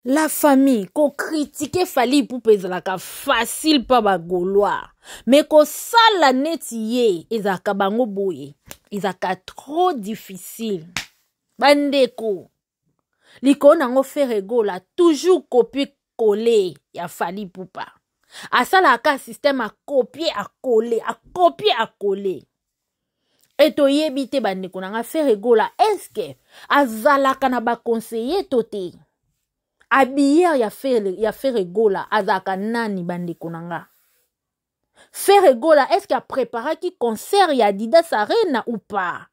La famille, ko critiquer Fally Ipupa ezalaka facile pa ba Gaulois. Mais kosala neti ye ezalaka bango boye. Ezalaka trop difficile. Bandeko, likolo nango Ferre Gola toujours copie coller ya Fally Ipupa. Asalaka système à copier à coller, à copier à coller. E toyebi te bandeko na nga Ferre Gola eske azalaka na baconseiller to te? Habilleur ya Ferre Gola azalaka nani bandeko na nga? Ferre Gola eske apreparaki concert ya Adidas Arena ou pas?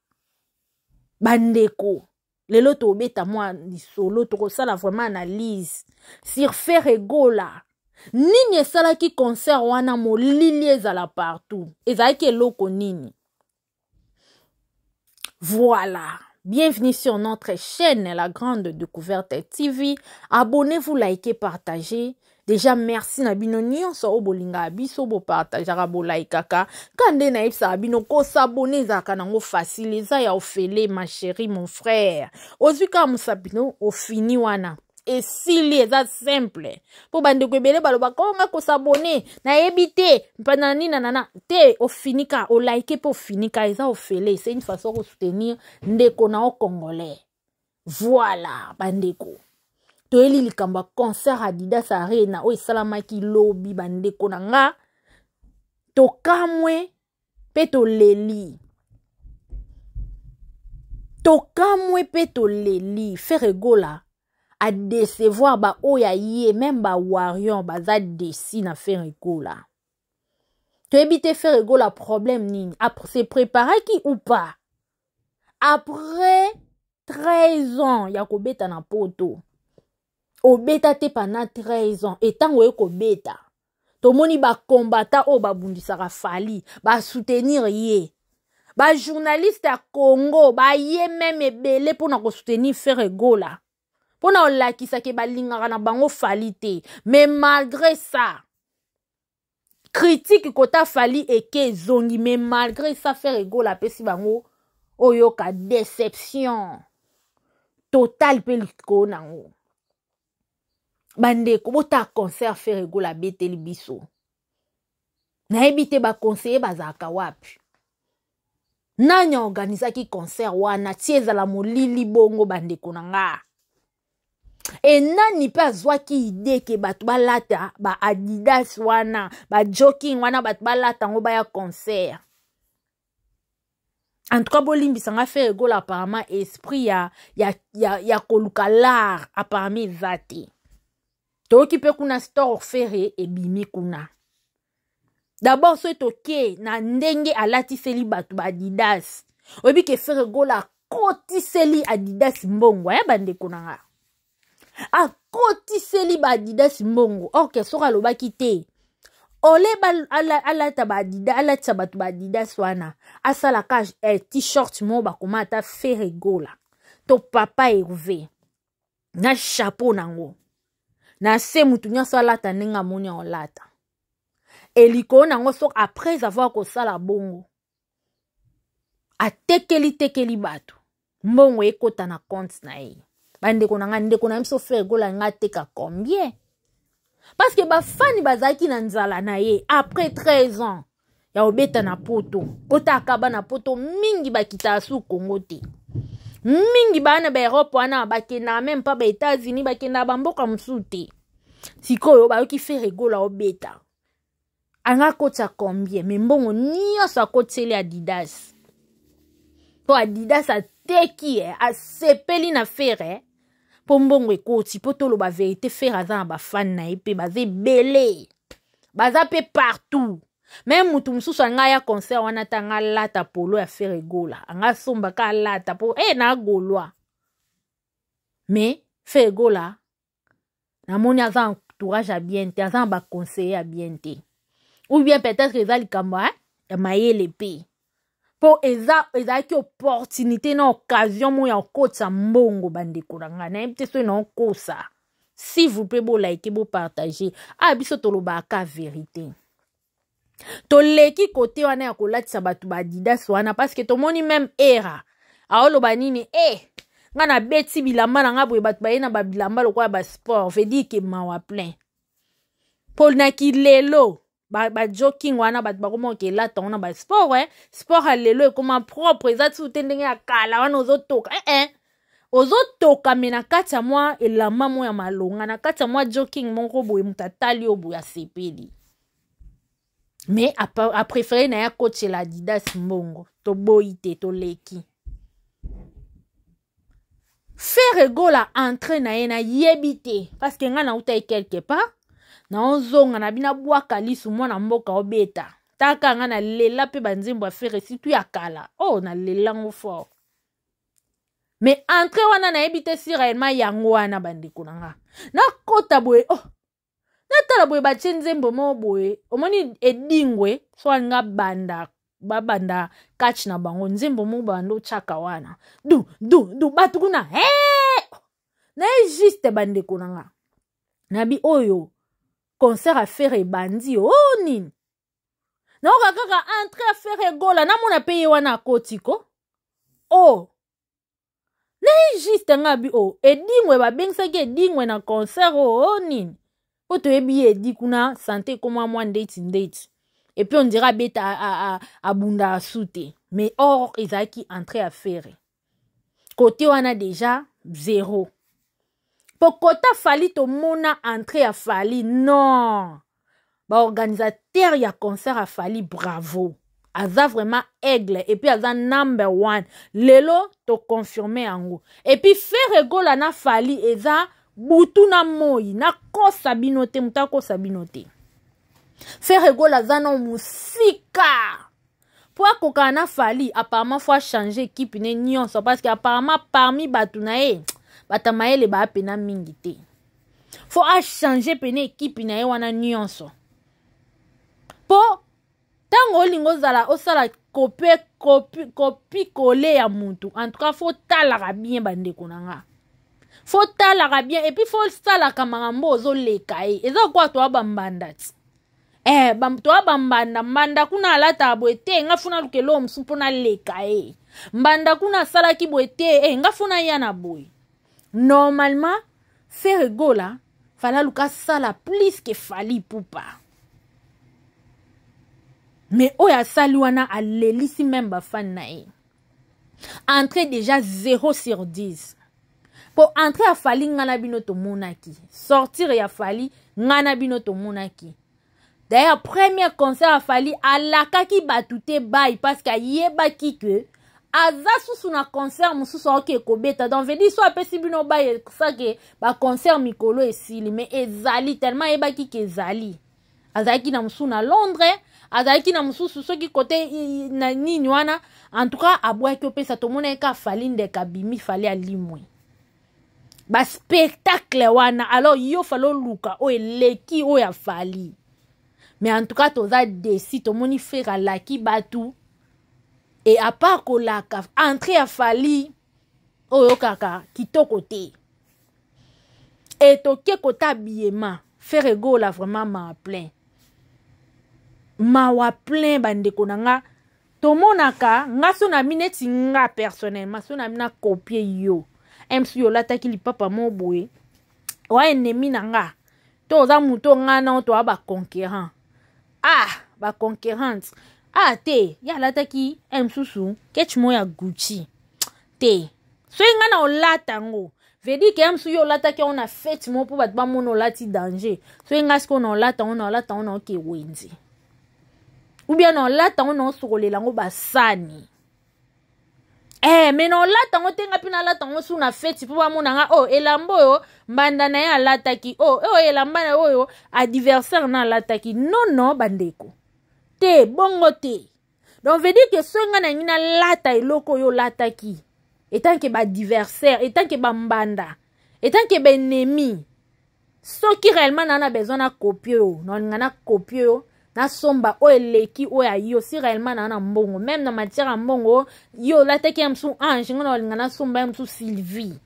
Bandeko, lelo tobeta mwa lisolo, tokosala vraiment analyse sur Ferre Gola. Nini esalaki concert wana molili ezala partout? Ezalaki eloko nini? Voilà. Bienvenue sur notre chaîne La Grande Découverte TV. Abonnez-vous, likez, partagez. Déjà, merci na bino nyonso oyo bolingaka biso, bopartageaka, bolaikaka. Ka nde nayebisaka bino kosabone ezalaka nango facile, eza ya ofele, ma chérie, mon frère. Ozwi kaka mosapi no, ofini wana. Esili, eza simple. Po bandeko ebele balobaka, oh, nga kosabone, nayebi te, mpana nini nana te, ofinika, olike pe ofinika, eza ofele, c'est une façon de soutenir ndeko na o congolais. Voilà, bandeko. Toyeli likambo ya concert Adidas Arena oyo esalamaki lobi, bandeko na nga. Tokamwe pe toleli. Tokamwe pe toleli. Ferre Gola a décevoir ba oyo aye, même ba warrior baza déçu na Ferre Gola. Toyebi te Ferre Gola problème nini? A se préparaki ou pas? Après 13 ans ya kobeta na poto, obeta te pendant 13 ans, et tango oye kobeta, tomoni ba combattant oyo babundisaka Fally, ba soutenir ye. Ba journaliste ya Congo ba ye même ebele mpona ko soutenir Ferre Gola, mpona kolakisa ke balingaka na bango Fally te. Mais malgré ça, critique kota Fally eke ezongi, mais malgré ça Ferre Gola apesi bango oyoka déception totale pe likolo nango. Bandeko, bota concert Ferre Gola abeteli biso. Nayebi te ba conseiller bazalaka wapi. Nani organisaki concert wana ti ezala molili bongo bandeko na nga? E nani pe azwaki idée ke bato balata ba Adidas wana, ba jogging wana, bato balata yango baya concert? En tout cas, bolimbisa nga Ferre Gola apparemment esprit ya koluka l'art apparemment eza te. Toyoki pe kuna store Ferre ebimi kuna. D'abord soki toke na ndenge alatiseli bato ba Adidas, oyebi ke Ferre Gola akotiseli Adidas mbongo ya bandeko na nga. Akotiseli ba Adidas mbongo. Or ke soki alobaki te, ole ba, ala, alata ba Adidas, alatisa bato ba Adidas wana, asalaka, t-shirt moko bakoma ata Ferre Gola to Papa Hervé na chapeau nango. Na se mutu nyonso alata ndenge amoni olata. E likolo nango soki après avoir kosala bongo, atekeli tekeli bato mbongo ekota na compte na ye. Bandeko na nga, ndeko na biso Ferre Gola nga ateka combien? Parce que ba fani bazalaki na nzala na ye après 13 ans ya obeta na poto. Otaka ba na poto mingi bakitaka su Congo te. Mingi ba na ba Europe wana bakendaka même pas ba États-Unis, bakendaka ba mboka mosusu te. Sikoyo bayoki Ferre Gola obeta. Anga kotsa combien? Mais mbongo nyonso akotiseli Adidas. Po Adidas ateki, asepeli na Ferre, po mbongo ekoti, po toloba vérité, Ferre aza na ba fan na ye pe baza ebele. Baza pe partout. Même mutu mosusu anga ya concert wana ta anga lata polo ya Ferre Gola. Anga somba ka lata po, na Gaulois. Mais Ferre Gola namoni aza entourage ya bien te, aza na ba conseiller ya bien te. Ou bien peut-être eza likambo, hein, ya mayele pe. Po ezalaki opportunité na occasion moko ya kokotisa mbongo bandeko na ngai. Nayebi te soki naokosa. S'il vous plaît, bo liker, bo partager. Ah, biso tolobaka vérité. Toleki côté wana ya kolatisa bato ba Adidas wana parce que tomoni même era. Aoloba nini? Nga nabeti bilamba na nga boye, bato baye na babilamba lokola basport, veut dire ke mawa plein. Mpo na kilelo bajoking ba wana bato bakoma okelata yango na basport eh. Sport ya lelo ekoma propre, eza tisu te ndenge ya kala wana ozotoka eh, eh. Ozotoka me na kati ya mwa elamba moko ya malonga, na kati ya mwa joking moko boye, moto atali yo boye asepeli. Me apréféré na ye akotela Adidas mbongo, toboyi te, toleki. Ferre Gola, entrée na ye nayebi te, parce que ngai nauta ye quelque part, naozonga na bino abwaka lisu mwana mboka obeta taka. Ngai nalela mpe banzembo ya Ferre, surtout ya kala. Oh, nalela ngo fort. Mais entrée wana nayebi te si réellement yango wana. Bandeko na nga, nakota boye, oh, natala boye, batie nzembo moko boye, omoni Edingwe so alinga banda babanda catch na bango, nzembo moko babanda otyaka wana du du du, bato kuna hey! Na ye juste, bandeko na nga, nabi oyo concert ya Ferre ebandi o oh, nini? Nayoka kaka entrée ya Ferre Gola, namona mpe ye wana akoti ko o oh. Na ye juste, nga bi o oh, Edingwe, babengisaki Edingwe na concert o oh, oh, nini? Po toyebi ye Edi kuna, santé ekoma mwa ndeti ndeti, et puis on dirait abeta abunda asu te, mais or ezalaki entrée ya Ferre. Kote wana déjà zéro, po kota Fally, tomona entrée ya Fally. Non, baorganisateur ya concert ya Fally, bravo, aza vraiment aigle, et puis aza number one lelo, toconfirme yango. Et puis Ferre Gola na Fally eza butu na moi, nakosa bino te, moto akosa bino te. Ferre Gola aza na mosika mpo akokana na Fally. Apparemment faut achanger équipe ne nyonso, parce que apparemment parmi bato na ye, bato ya mayele baa pena mingi te. Faut achanger pene équipe na ye wana nyonso, mpo ntango olingi ozala osala copie copie copie coller ya mutu, en tout cas faut talaka bien, bandeko na nga, faut talaka bien, et puis faut salaka makambo ozoleka ye. Eza kwa toa bambanda ti eh, toa bambanda. Mbanda kuna alataka boye te, nga funa luka eloko mosusu mpo naleka ye. Mbanda kuna asalaki boye te, eh, nga funa ya na boye. Normalement Ferre Gola fala aluka asala plus que Fally Ipupa, mais oyo asali wana alelisi même bafani na ye. Entrée déjà 0 sur 10, mpo entrée ya Fally, nga na bino tomonaki, sortir ya Fally, nga na bino tomonaki. D'ailleurs premier concert ya Fally, alakaki bato te bai, parce que ayebaki ke aza susu na concert mosusu aoki ekobeta. Donc veut dire so apesi bino bai esake baconcert mikolo esili, mais ezali tellement ayebaki ke ezali, azalaki na mosusu na Londres, azalaki na mosusu soki kote na nini wana. En tout cas abwaki opesa, tomona ye ka Fally ndeka abimi, Fally alimwe baspectacle wana. Alors yo fallait oluka oyo eleki oyo ya Fally. Mais en tout cas toza déçus, tomoni Ferre alaki bato, et à part kolaka, entrée ya Fally oyo kaka kitoko te. E toke kota habillement, Ferre Gola vraiment mawa plein, mawa plein. Bandeko na nga, tomonaka nga so na mi neti nga personnellement, so na mi na copie yo msu, yo olataki lipapa mo boye oa ennemi na nga, to oza moto nga na toa baconquérant, ah, baconquérante, ah te, ye alataki mosusu ketch moko ya Gucci te, soki nga na olata yango, veut dire ke ya mosusu yo olataki yango na fête moko mpo bato bamona olati danger. Soki nga sikoyo na olata yango, na olata yango na oke wenze, ou bien na olata yango na osokolela yango basani. Eh, mais na olata yango te, nga mpe nalata yango su na feti mpo bamona nga, oyo oh, elamba oyo mbanda na ye alataki, oyo oh, oyo elamba na oyo adversaire na alataki. Non non, bandeko, te, bongo te. Donc veut dire ke soki nga nangi nalata eloko oyo olataki, etant ke baadversaire, etant ke bambanda, etant ke baennemi, soki réellement naa na besoin na copie oyo, nalinga na copie oyo, nasomba oyo eleki oyo ayo. Si réellement naa na mbongo, même na matière ya mbongo, yo olataki ya mosusu Ange, nga nalinga nasomba ya mosusu Sylvie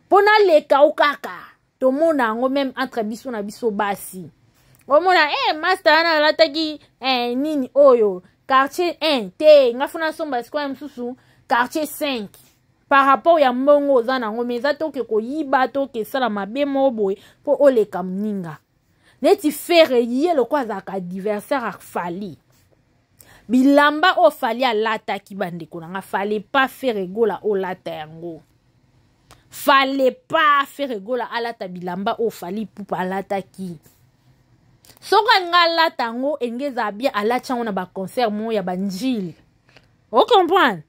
mpo naleka o kaka. Tomona yango même entre biso na biso basi, omona eh, master wana alataki eh, nini oyo quartier 1 te, nga funa nasomba sikoyo ya mosusu quartier 5. Par rapport ya mbongo oza nango, mais eza te oke koyiba to oke esala mabe moko boye mpo oleka moninga. Neti Ferre ye lokola azalaka adversaire ya Fally, bilamba oyo Fally alataki, bandeko na nga, fallait pas Ferre Gola olata yango. Fallait pas Ferre Gola alata bilamba oyo Fally Ipupa alataki. Soki alingi alata yango, enge ezala bien alati yango na baconcert moko ya banjile, ocomprendre?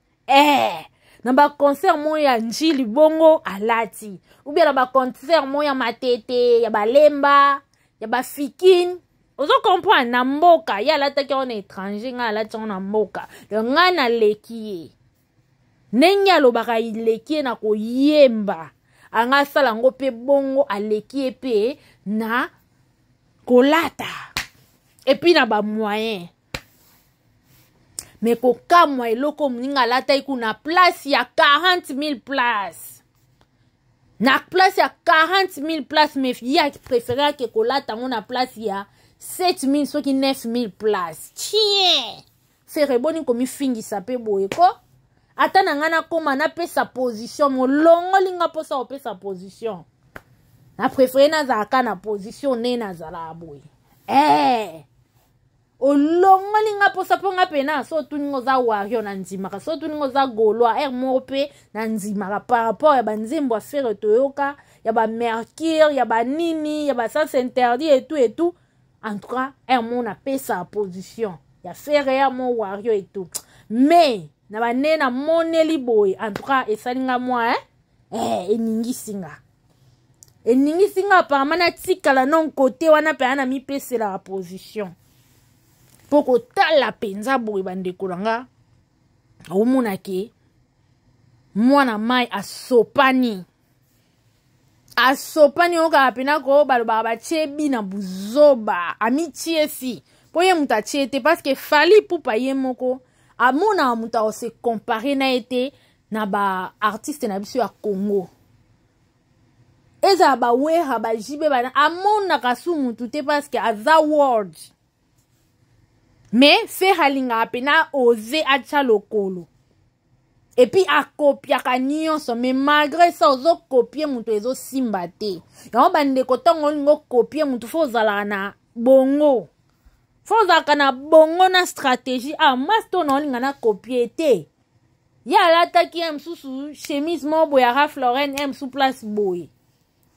Na baconcert moko ya njili bongo alati, ou bien na baconcert moko ya matete, ya balemba, ya bafikine, ozo comprendre? Na mboka ye alataki yango na étranger, ngai alati yango na mboka. Donc ngai naleki ye ndenge alobaka, ileki ye na koyemba, anga asala yango mpe bongo, aleki ye mpe na kolata et puis na bamoyen. Me kokamwa eloko moninga alataki kuna place ya 40 000 place, na place ya 40 000 place, mais ye apréféré ake kolata yango na place ya 7 000 soki 9 000 place. Tien, Ferre, boni komifingisa mpe boye ko? Ata na ngai nakóma napesa position, molongoli nga mposa kopesa position. Na préféré nazalaka na position nde nazalaka boye. Olongoli nga mposa, mpo nga pena so otuninga oza warrior, na ndimaka. So otuninga oza Gaulois, aire moko mpe na ndimaka par rapport ya banzembo ya Ferre toyoka, ya bamercure, ya banini, ya basens interdit et tout et tout. En tout cas, aire moko napesa position ya Ferre, ya mo warrior et tout, mais na bane namoneli boye, en tout cas esali nga mwa eningisi nga, eningisi nga. Apparemment natikala non kote wana mpenza na mipeselaka position, mpo kotala mpenza boye, bandeko na nga, omona ke mwana mai asopani, asopani. Oyokaka mpena ko balobaka batie bi na buzoba, amitie si mpo ye moto atie te, parce que Fally Ipupa ye moko amonaka moto akose comparer na ye te na baartiste na biso ya Congo, ezala bawera, bajibe bana, amonaka su mutu te parce que aza world. Mais Ferre alingaka mpena ose atya lokolo et puis akopiaka nyonso. Mais malgré ça, ozokopie moto, ezosimba te. Yango bandeko, ntango olingi okopie motu, faut ozalaka na bongo, faut ozalaka na bongo na stratégie. Ah, masi to na olinga nakopie te, ye alataki ye mosusu chemise moko boye ya Ralph Lauren, ye mosusu place boye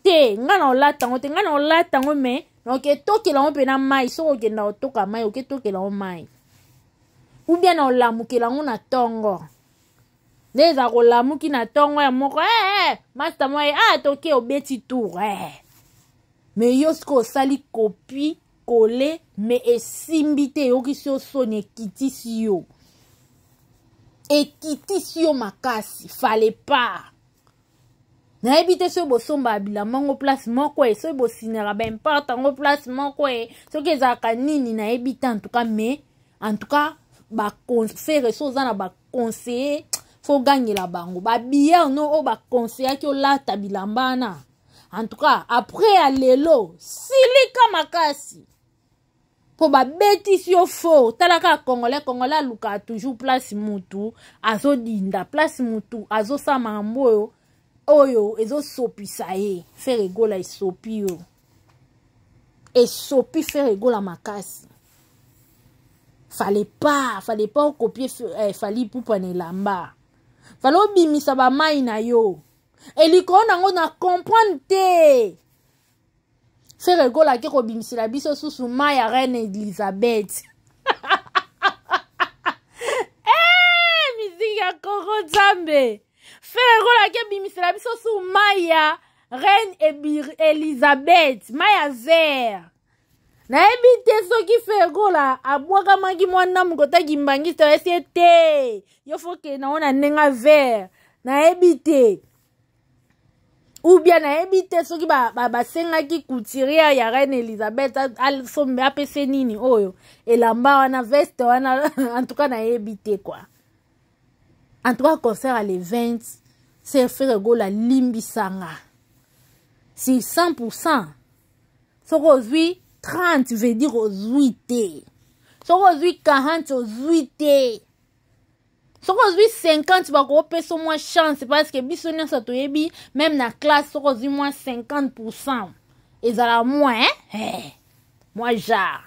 te, nga na olata yango te, nga na olata yango, mais naoke tokela yango mpe na mai. Soki okenda kotoka mai, oke tokela yango mai, ou bien na olamukela yango na ntongo nde eza kolamuki na ntongo ya moko, master moko ye, ah, toke obeti tour. Mais yo soki osali copie coller, mais esimbi te, eyokisi yo soni, ekitisi yo, ekitisi yo makasi. Fallait pas. Nayebi te soki bosombaka bilamba yango place moko e, soki bosinaka baimporte yango place moko e, soki ezalaka nini, nayebi te. En tout cas, mais en tout cas baconfere, so oza na baconseiller, faut ogangela bango babillard no oyo baconseillaki olata bilamba wana. En tout cas, après ya lelo, silika makasi mpo babetisi yo fo. Tala kaka Congolais, Congolais alukaka toujours place mutu azodinda, place mutu azosala makambo oyo ezosopisa ye. Ferre Gola esopi yo, esopi Ferre Gola makasi. Fallait pas, fallait pas okopie Fally Ipupa na elamba. Fallait obimisa bamai na yo elikolo nango na comprendre te. Ferre Gola ake kobimisela biso susu mai ya reine Elizabeth. Miziki ya Kongo, Nzambe! Ferre Gola ake bimisela biso susu mai ya reine Elizabeth, mai ya vert. Nayebi te soki Ferre Gola abwakamaki mwa ndambu kotaki mbangista esi ete yo foke nango na ndenge vert, nayebi te. Ou bien nayebi te soki basengaki ba couturière ya reine Elizabeth asombe, apese nini oyo elamba wana, veste wana. En tout cas nayebi te quoi. En tout cas, concert à le 20, c'est Ferre Gola limbisanga si 100. Soki ozwi 30, veut dire ozwi te. Soki ozwi 40, ozwi te. Soki ozwi 50, bakopesa mwa chance, parce que biso nyonso toyebi, même na classe, soki ozwi mwa 50, ezala mwa, eh? Eh, mwa genre.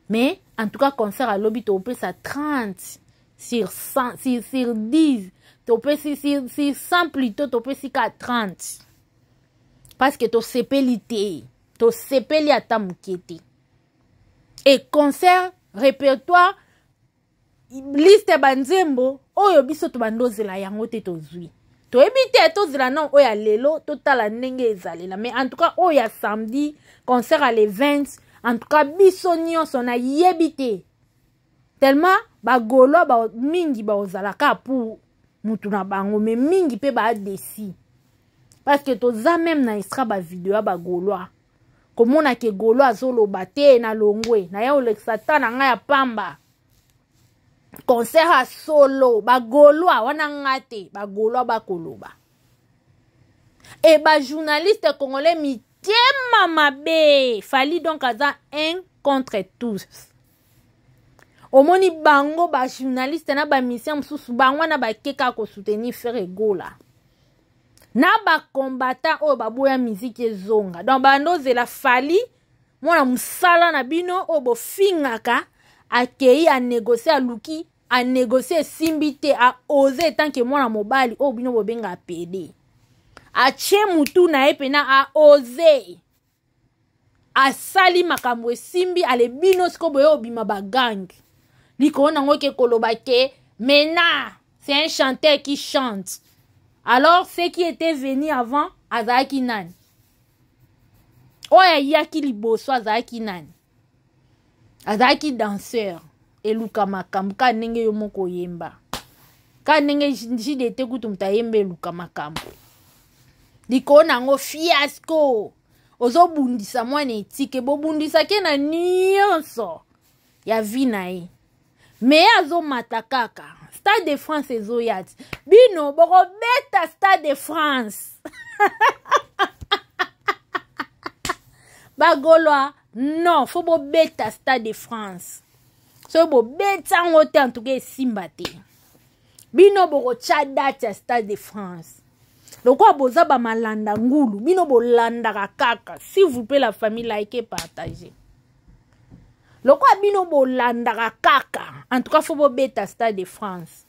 Mais en tout cas, concert alobi, topesa 30 sur 100, sur 10, topesi sur 100 plutôt, topesi ka 30, parce que tosepeli te, tosepeli ata moke te. E concert, répertoire, liste ya banzembo oyo biso tobandi ozela yango te, tozwi, toyebi te. Tozela non oyo ya lelo, totala ndenge ezalela. Mais en tout cas, oyo ya samedi, concert ya le 20, en tout cas biso nyonso nayebi te, tellement bagaulois ba, mingi baozalaka pour mutu na bango, mais mingi mpe baadesi, parce que toza même na extra bavideo ya bagaulois, komona ke gaulois azoloba te na longwe na ye, olekisa ta na ngai ya pamba, concert ya solo. Bagaulois wana, nga te, bagaulois bakoloba. E bajournaliste congolais mitema mabe. Fally donc aza un contre tous. Omoni bango bajournaliste na bamusicien mosusu, bango wana bakeka kosoutenir Ferre Gola na bacombattant oyo baboya miziki ezonga. Donc bando ozela Fally, mwana mosala na bino oyo bofingaka, akei anégocie, aluki anégocie, esimbi te. Aose etanke mwana mobali oyo bino bobengaka pede, atie mutu na ye mpena, aose, asali makambo, esimbi. Ale bino sikoyo boye obima bagange likolo nango ke koloba ke maintenant c'est un chanteur qui chante. Alors ce qui était venu avant azalaki nani? Oyo ayaki liboso azalaki nani? Azalaki danseur. Eluka makambo kaka ndenge yo moko oyemba, kaka ndenge JDT kutu moto ayemba eluka makambo likolo nango. Fiasco. Ozobundisa mwana etike, bobundisaki na nyonso ya vie na ye, me azomata kaka. Stade de France ezoya ti bino bokobeta Stade de France. Bagaulois, non, faut bobeta Stade de France. Soki bobeti yango te, antuka esimba te. Bino bokotya date ya Stade de France. Lokola boza bamalanda ngulu, bino bolandaka kaka. S'il vous plaît, la famille, like, partage. Lokola bino bolandaka kaka, en tout cas faut bobeta Stade de France.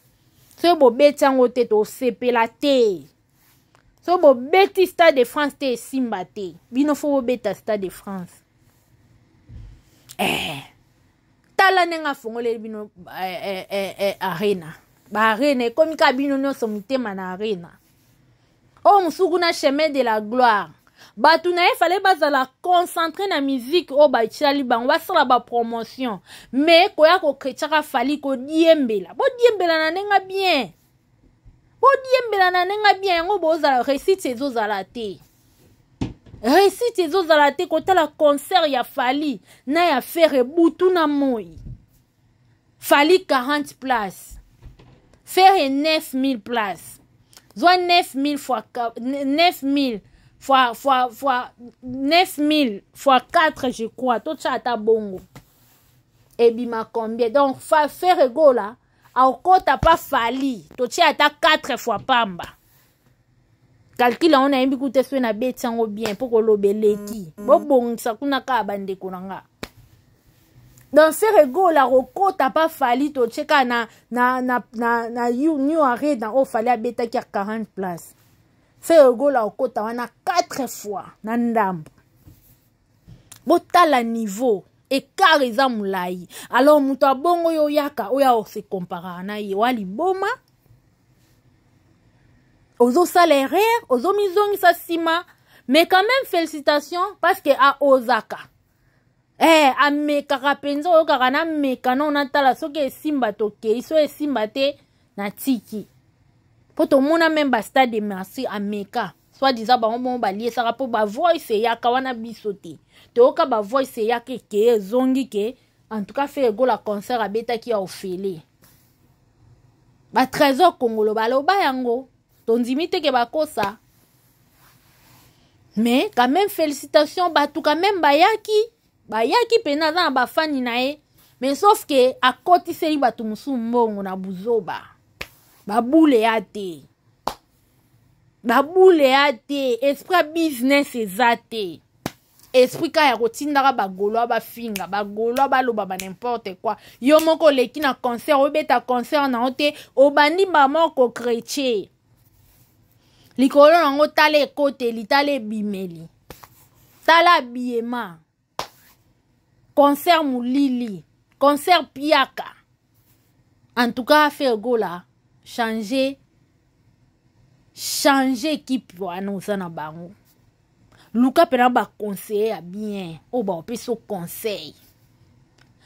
Soki bobeti yango te, tosepela te. Soki bobeti Stade de France te, esimba te. Bino faut bobeta Stade de France. Tala ndenge afongoleli bino arena. Baarena ekomi kaka bino nyonso mitema na arena oyo mosuku kuna, chemin de la gloire. Bato na ye fale bazala concentré na musique oyo batiali bango, basala bapromotion, mais koya kokretiaka Fally, kodiembela. Bodiembela na ndenge bien, bodiembela na ndenge bien. Yango bozala réussite ezozala te, réussite ezozala te. Kotala concert ya Fally na ya Ferre, butu na moi. Fally 40 place, Ferre 9000 place. Zwa 9000 fois 9000 fois 9000 fois 4, je crois, totya ata bongo, ebima combien? Donc fa Ferre Gola akokota pa Fally, totia ata 4 fois pamba. Calcul yango nayebi kuta soki nabeti yango bien, mpo koloba eleki. Bobongisa kuna kaka, bandeko na nga. Donc Ferre Gola kokota pa Fally, totie kaka na New Arena oyo Fally abetaki ya 40 place, Ferre Gola okota wana 4 fois na ndambo. Botala niveau, écart eza molai. Alors moto abongo oyo oyaka oyo aose comparaka na ye, wa liboma, ozosala erreur, ozomizongisa nsima. Mais quand même, félicitation, parce que aozaka, amekaka mpenza. Oyokaka nameka na natala soki esimba, tokei. So esimba te, natiki. Mpo tomona même bastade de Martyrs ameka, soi-disant bango bongo baliesaka, mpo bavoice eyaka wana, biso te toyoka bavoice eyaka, ekeye, ezongi ke en tout cas Ferre Gola concert abetaki ya ofele. Batrésor Kongolo baloba yango, tondimi te ke bakosa. Mais quand même, félicitation, bato quand même bayaki, bayaki mpena, aza na bafani na ye. Mais sauf ke akotiseli bato mosusu mbongo na buzoba. Babule ya te, babule ya te, esprit ya business eza te, esprit kaka ya kotindaka bagolois bafinga, bagolois baloba ba n'importe quoi. Yo moko oleki na concert, obeta concert na yo te, obandi bamoko chrétien likolo nango. Tala ekoteli, tala ebimeli, tala biema concert molili, concert piaka. En tout cas, Ferre Gola, changer, changer équipe wana oza na bango. Luka mpena baconseiller ya bien oyo baopesa conseil,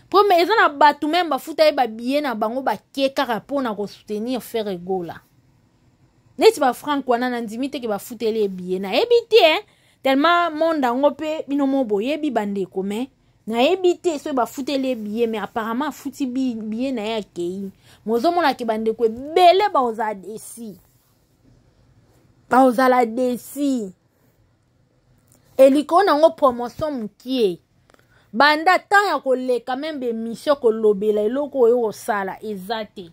po me eza na bato meme bafuta ye babiye na bango, bake kaka mpona kosoutenir Ferre Gola, neti bafrank wana. Nandimi teke bafuteli ye biye, nayebi te, eh? Tellement monde yango mpe bino mo boyebi, bandeko, me nayebi te soki bafuteli ye biye, mais apparemment afuti biye na ye, akei. Mozomonake bandeko ebele baozala déçus, baozala déçus. Elikolo nango promotion mokie, banda temps ya koleka meme baémission kolobela eloko oyo kosala eza te.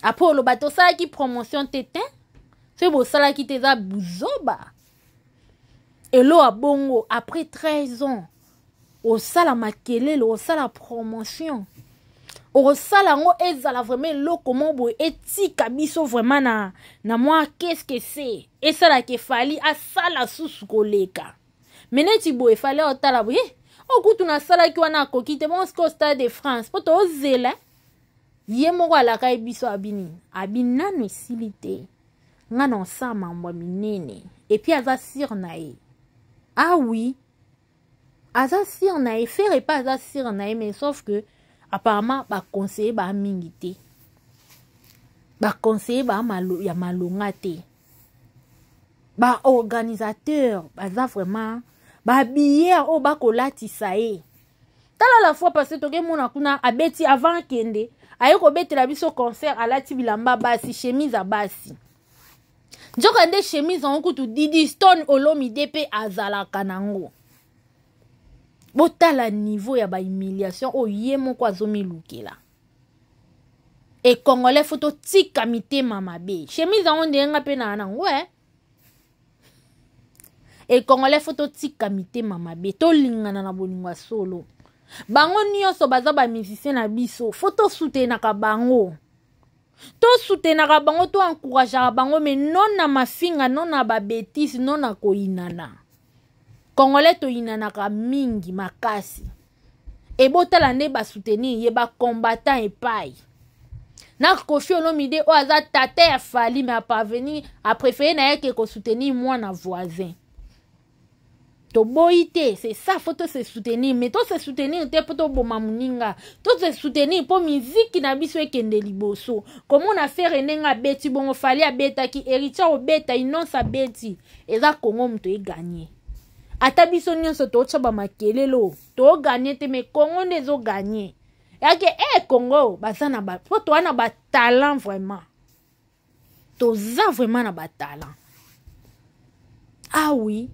Après oloba tosalaki promotion te. Te, soki bosalaki te, eza buzoba. Elo ya bongo, après 13 ans osala makelele, osala promotion, okosala yango ezala vraiment eloko moko boye etika biso vraiment na mwa qu'est-ce que c'est, esalaka efali asala susu koleka. Me neti boye efali otala boye, eh, okutu nasalaki wana akoki te. Bon, sikoyo Stade de France, mpo tozela ye moko alaka ye biso abi nini, abi nanu esili te, nga na osala mambo ya minene. Et puis aza sûr na ye. Ah oui, aza sûr na ye. Ferre epe aza sûr na ye, mais sauf que apparemment baconseiller baa mingi te, baconseiller baa malo, ya malonga te, baorganisateur baza vraiment babillet oyo bakolatisa ye. Tala la fois parce tokemona kuna abeti, avant akende aye kobetela biso concert, alati bilamba basi, chemise ya basi. Nzoka nde chemise yango kutu Didi Stone Olomide mpe azalaka nango. Botala niveau ya bahumiliation oyo ye moko azomilukela. E Congolais, faut totika mitema mabe. Chemise yango ndenge nga mpe naa nango, e e Congolais, faut totika mitema mabe, tolingana na bolingo ya solo. Bango nyonso baza bamusicien na biso, faut tosutenaka bango, tosutenaka bango, toencourageaka bango, mais non na mafinga, non na babêtises, non na koyinana. Congolais toyinanaka mingi makasi. Ebotala nde basoutenir ye, bacombattant epai na Koffi Olomide oyo aza tata ya Fally, mais aparvenir apréféré na ye ke kosoutenir mwana voisin. Toboyi te, c'est ça, faut tose soutenir, mais tose soutenir te mpo toboma moninga. Tose soutenir mpo miziki na biso ekende liboso. Komona Ferre ndenge abeti bongo, Fally abetaki, Héritier obeta, Innoss abeti, eza Kongo moto eganye. Ata biso nyonso totya bamakelelo, toganye te, mais Kongo nde ezoganye. Yake e eh, Kongo baza na ba, mpo toa na batalent vraiment, toza vraiment na batalent. Ah oui,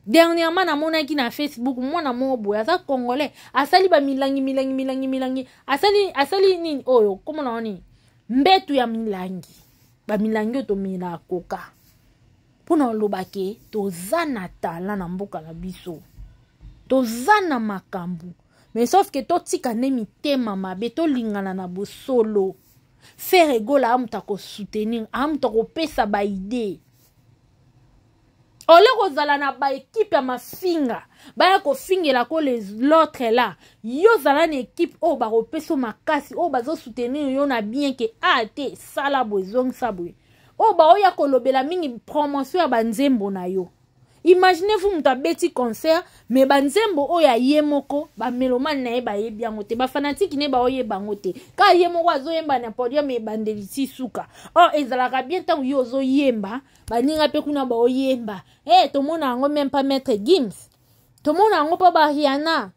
dernièrement namonaki na Facebook mwana moko boye aza Congolais, asali bamilangi, milangi, milangi, milangi, asali nini oyo komona nini, mbetu ya milangi, bamilangi oyo tomelaka koka, mpona oloba ke toza na talent na mboka na biso, toza na makambo, mais sauf ke totika nde mitema mabe, tolingana na bosolo. Ferre Gola amutu akosoutenir, amutu akopesa baidée ole kozala na baekipe ya mafinga baya kofingela ko l'autre là. Yo ozala na ekipe oyo bakopesa makasi, oyo bazosoutenir yo na bien ke a te, sala boye, ezongisa boye, oyo baoya kolobela mingi promotion ya banzembo na yo. Imaginez vous, moto abeti concert, mais banzembo oyo ya ye moko, bamélomanes na ye bayebi yango te, bafanatiques ne baoyeba yango te, kaka ye moko azoyemba na podium ebandeli ti suka. Or ezalaka bien ntango yo ozoyemba, baninga mpe kuna baoyemba. E tomona yango même pa Maître Gims, tomona yango mpo bariana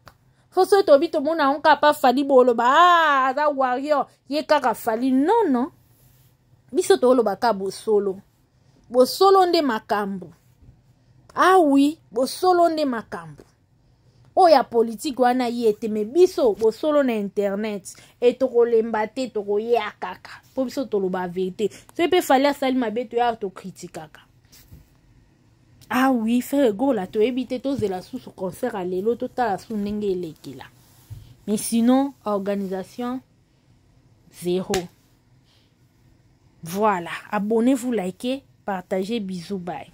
fo soki tobi tomona yango kaka pa Fally, boloba: "Ah, aza warrior ye kaka Fally." Non, non, biso toloba kaka bosolo. Bosolo nde makambo. Ah oui, bosolo nde makambo. Oyo ya politike wana ye te, me biso bosolo na internet e tokolemba te, tokoya kaka mpo biso toloba verité. Soki mpe Fally asali mabe, toyaka tokritikaka. Ah oui, Ferre Gola, toyebi te, tozela susu concert ya lelo, totala su ndenge elekela. Mais sinon, organisation zéro. Voilà, abonnez-vous, likez, partagez, bisous, bye.